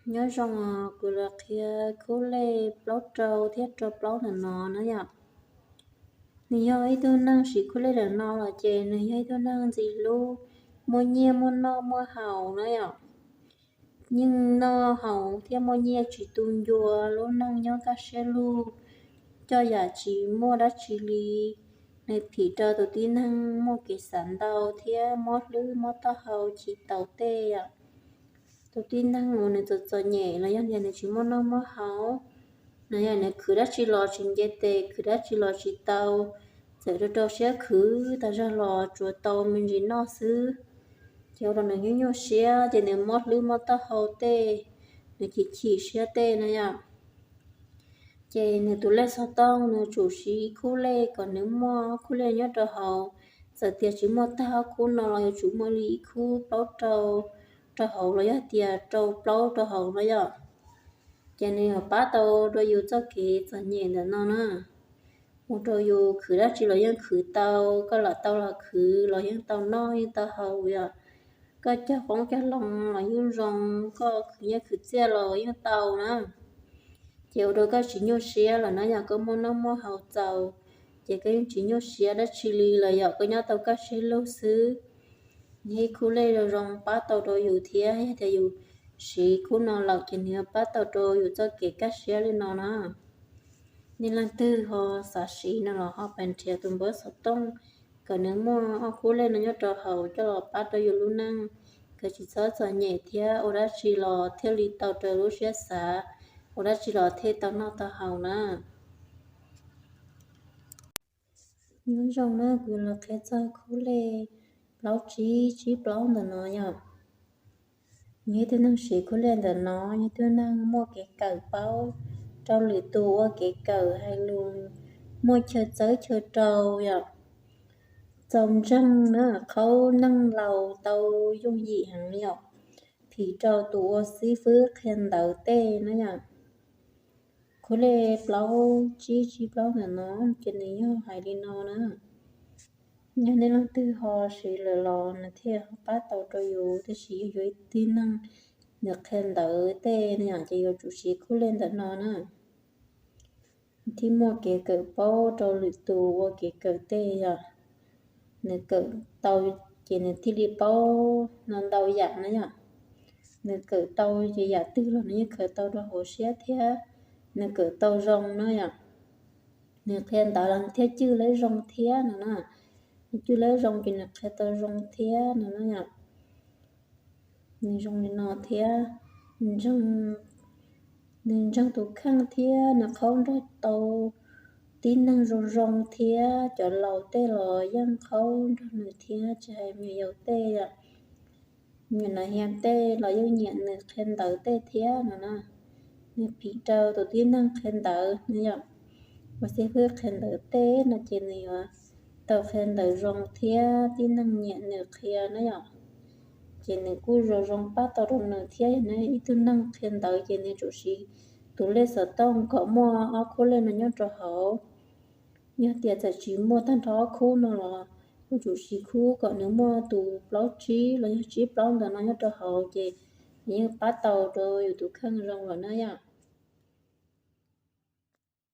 Nyob zoo, kuv los qhia khub lej plaub rau thiab rau plaub ntawm no na yom. Nws yog ib tug neeg siv khub lej ntawm no los ces nws yog ib tug neeg ntxim hlub, muaj nyiaj muaj noj muaj haus na yom. Yeej noj haus thiab muaj nyiaj tsis tu ncua, lub neej nyob kaj siab lug, coj yam tsis muaj dab tsi li. Nws phim rau tus tib neeg muaj kev xav ntau thiab mob hlwb mob taub hau chiv tau tej yom. Tus tib neeg uas nws txom txom nyem los yog tias nws tsis muaj noj muaj haus, nws yog nws khwv dab tsi los tsis nce tes, khwv dab tsi los tsis tau, txawm rau rau siab khwv tas zog los tsuas tau me ntsis noj xwb. Ces ua rau nws nyuaj nyuaj siab, ces nws mob hlwb mob taub hau tej, nws chim chim siab tej na yom. Ces nws tus lej xov tooj nws tsum siv khub lej kom nws muaj khub lej nyob rau hauv. Txawm tias tsis muaj tag ob khub no los yuav tsum muaj li ib khub plaub rau rau hauv los yog tias rau plaub rau hauv no yom. Ces nws yuav pab tau rau yus txoj kev txom nyem ntawm no na. Ua rau yus khwv dab tsi los yeej khwv tau, koj lam tau los khwv los yeej tau noj yeej tau haus yom. Koj cog qoob cog loo los yeej zoo, koj khwv nyiaj khwv txiaj los yeej tau na. Ces ua rau koj tsis nyuaj siab lawm na yom, koj muaj noj muaj haus txaus, ces koj yeej tsis nyuaj siab dab tsi li los yom, koj nyob tau kaj siab lug xwb. Nws yog ib khub lej zoo zoo pab tau rau yus thiab, yog tias yus siv khub no lawm ces nws yuav pab tau rau yus txoj kev kaj siab li no na. Nej leej twg ho xav siv no los ho pab nrhiav tus npawb xov tooj kom nws muaj ob khub lej no nyob rau hauv coj los pab rau yus lub neej, kom tsis txhob txom nyem thiab ua dab tsi los thiaj li tau raws lub siab xav, ua dab tsi los thiaj tau noj tau haus na. Nyob zoo na, kuv los qhia txog khub lej plaub tsib tsib plaub ntawm no yom. Nws yog ib tug neeg siv khub lej ntawm no, yog ib tug neeg muaj kev kawm paub rau lwm tus, ua kev kawm hais lus, muaj chaw txawb chaw rau yom. Txaus ntseeg na, qhaub neeg laus tau yooj yim heev yom. Phim rau tus ua xib fwb qhia ntawv tej na yom. Khub lej plaub tsib tsib plaub ntawm no ces nws yog hais li no na. Yog nej leej twg ho siv lawm los nws thiaj pab tau rau yus, tab sis yog yus ib tug neeg nws qhia ntawv tej no yom, ces yuav tsum siv khub lej ntawm no na. Thiaj muaj kev kawm paub rau lwm tus, ua kev kawm tej yom. Nws kawm tau ces nws thiaj li paub no ntau yam na yom. Nws kawm tau ces yam twg los nws yeej khaws tau rau hauv siab thiab nws kawm tau zoo na yom. Nws qhia ntawv los nws thiaj cwj lab zoo thiab no na. Nws cwj lab zoo ces nws qhia tau zoo thiab no na yom. Nws zoo li no thiab, nws ntseeg tus kheej thiab nws qhaub nrog tau tib neeg zoo zoo thiab cov laus tej los yeej qhaub nrog nws thiab, tsis hais me nyuam yaus tej yom. Me nyuam nas hias tej los yeej nyiam nws qhia ntawv tej thiab no na. Nws phim rau tus tib neeg qhia ntawv no yom. Ua xib fwb qhia ntawv tej no ces nws yuav tau qhia ntawv zoo thiab tib neeg nyiam nws qhia na yom. Ces nws kuj zoo zoo pab tau rau nws thiab, yog nws ib tug neeg qhia ntawv ces nws tsum siv tus lej xov tooj kom muaj ob khub lej no nyob rau hauv. Yog tias txawm tsis muaj tag nrho ob khub no los kuj tsum siv khub kom nws muaj tus plaub tsib los yog tsib plaub ntawm no nyob rau hauv ces nws yeej pab tau rau yus tus kheej zoo lawm na yom.